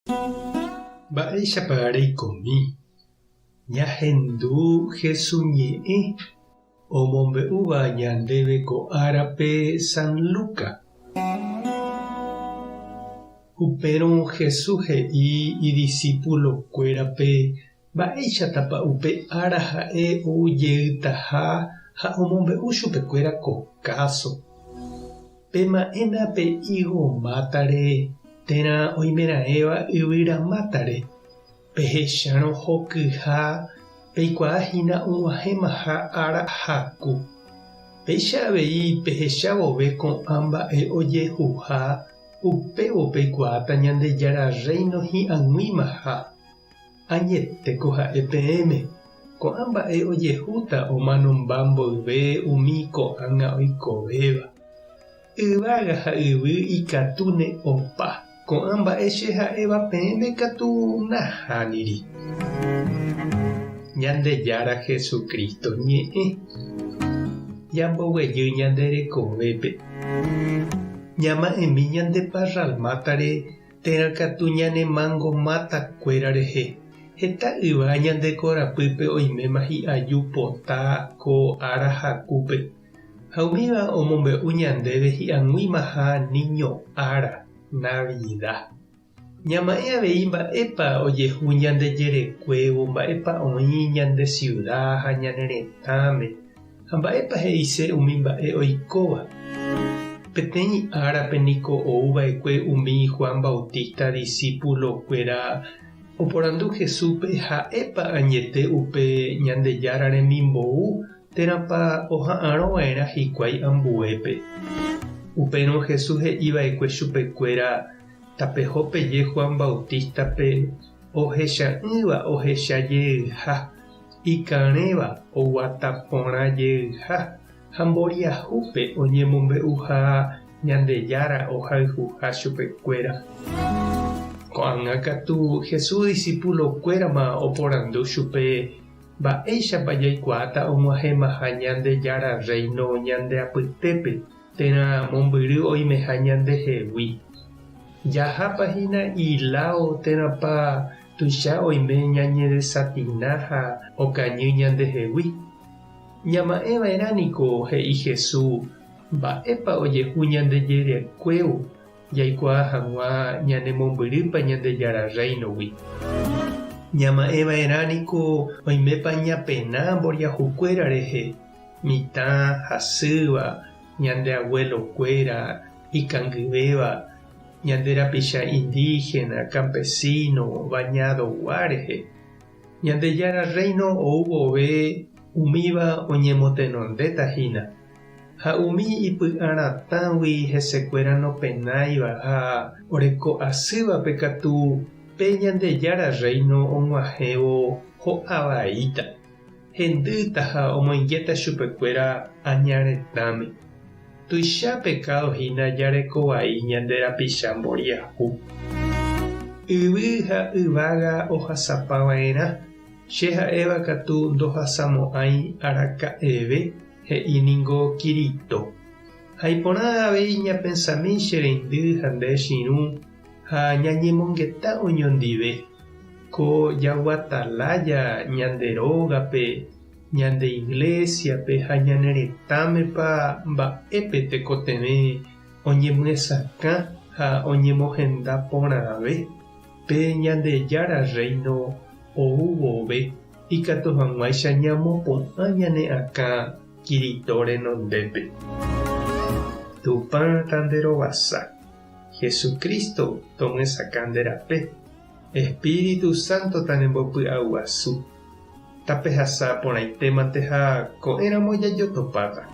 Mba'éichapa reikomi ñahendu Hesu ñe'ẽ omombe'úva ñandéve ko árape San Luca? Upérõ Hesu he'i idisípulokuérape mba'éichatapa upe ára ha'e ou jeytaha ha omombe'u chupekuéra ko káso. Pema'ẽna pe ígo mátare térã oimeraẽva yvyra mátare, pehechárõ hokyha peikuaa hína og̃uahẽmaha ára haku. Péicha avei pehecha vove ko'ã mba'e ojehuha, upévo peikuaáta Ñandejára Rréino hi'ag̃uimaha. Añetéko ha'e peẽme, ko'ã mba'e ojehúta omanomba mboyve umi ko'ág̃a oikovéva. Yvága ha yvy ikatúne opa, ko'ã mba'e che ha'éva peẽme katu nahániri. Ñandejára Jesucristo ñe'ẽ ñamboguejy ñande rekovépe. Ñama'ẽmi ñande parral mátare Térã katu ñane mango máta kuéra rehe, heta yva ñande korapýpe oiméma hi'aju pota ko ára hakúpe, ha umíva omombe'u ñandéve hi'ag̃uimaha Niño ára, Navida. Ñama'ẽ avei mba'épa ojehu ñande jerekuévo, mba'épa oĩ ñande siuda ha ñane retãme, Ha mba'épa he'ise umi mba'e oikóva? Peteĩ árape niko ou va'ekue umi Juan Bautista disípulokuéra oporandu Jesúspe ha'épa añete upe Ñandejára remimbou térãpa oha'arõ va'erã hikuái ambuépe. Upérõ Jesús he'i va'ekue chupekuéra, Tapeho peje Juan Bautístape ohecha'ỹva ohecha jeyha. Ikarẽva oguata porã jeyha ha mboriahúpe oñemombe'uha Ñandejára ohayhuha chupekuéra. Ko'ág̃a katu Jesús disipulokuérama oporandu chupe mba'éichapa jaikuaáta og̃uahẽmaha Ñandejára Rréino ñande apytépe térã mombyry oimeha ñandehegui. Jahápa hína iláo térãpa Tuicha oime ñañedesatina ha okañy ñandehegui. Ñama'ẽva'erã niko, he'i Hesu, mba'épa ojehu ñande jerekuévo jaikuaa hag̃ua ñanemombyrýpa Ñandejára Rréinogui. Ñama'ẽva'erã niko oimépa ñapena mboriahukuéra rehe, mitã, hasýva, ñande aguelokuéra, ikangyvéva, ñande rapicha indígena, campesino, bañado-gua rehe. Ñandejára Rréino ou vove umíva oñemotenondéta hína, ha umi ipy'aratãgui hesekuéra nopenáiva ha oreko asývape katu pe Ñandejára Rréino og̃uahẽvo ho'a vaíta, hendýta ha omoingéta chupekuéra aña retãme. Tuicha pekádo hína jareko vai ñande rapicha mboriahu. Yvy ha yvága ohasapa va'erã, che ha'éva katu ndohasamo'ãi araka'eve, he'i ningo Kirito. Ha iporã avei ñapensami che reindy ha nde che irũ ha ñañemongeta oñondive, ko jaguata lája ñande rógape, Ñande iglésiape ha ñane retãmepa mba'épe tekotevẽ oñemyesakã ha oñemohenda porãve pe Ñandejára Rréino ou vove ikatu hag̃uáicha ñamopu'ã ñane akã Kirito renondépe. Tupã tanderovasa. Jesucristo tomyesakã nde rape. Espíritu Santo tanembopy'aguasu. Tapehasa porãitémante ha ko'ẽramo jajotopáta.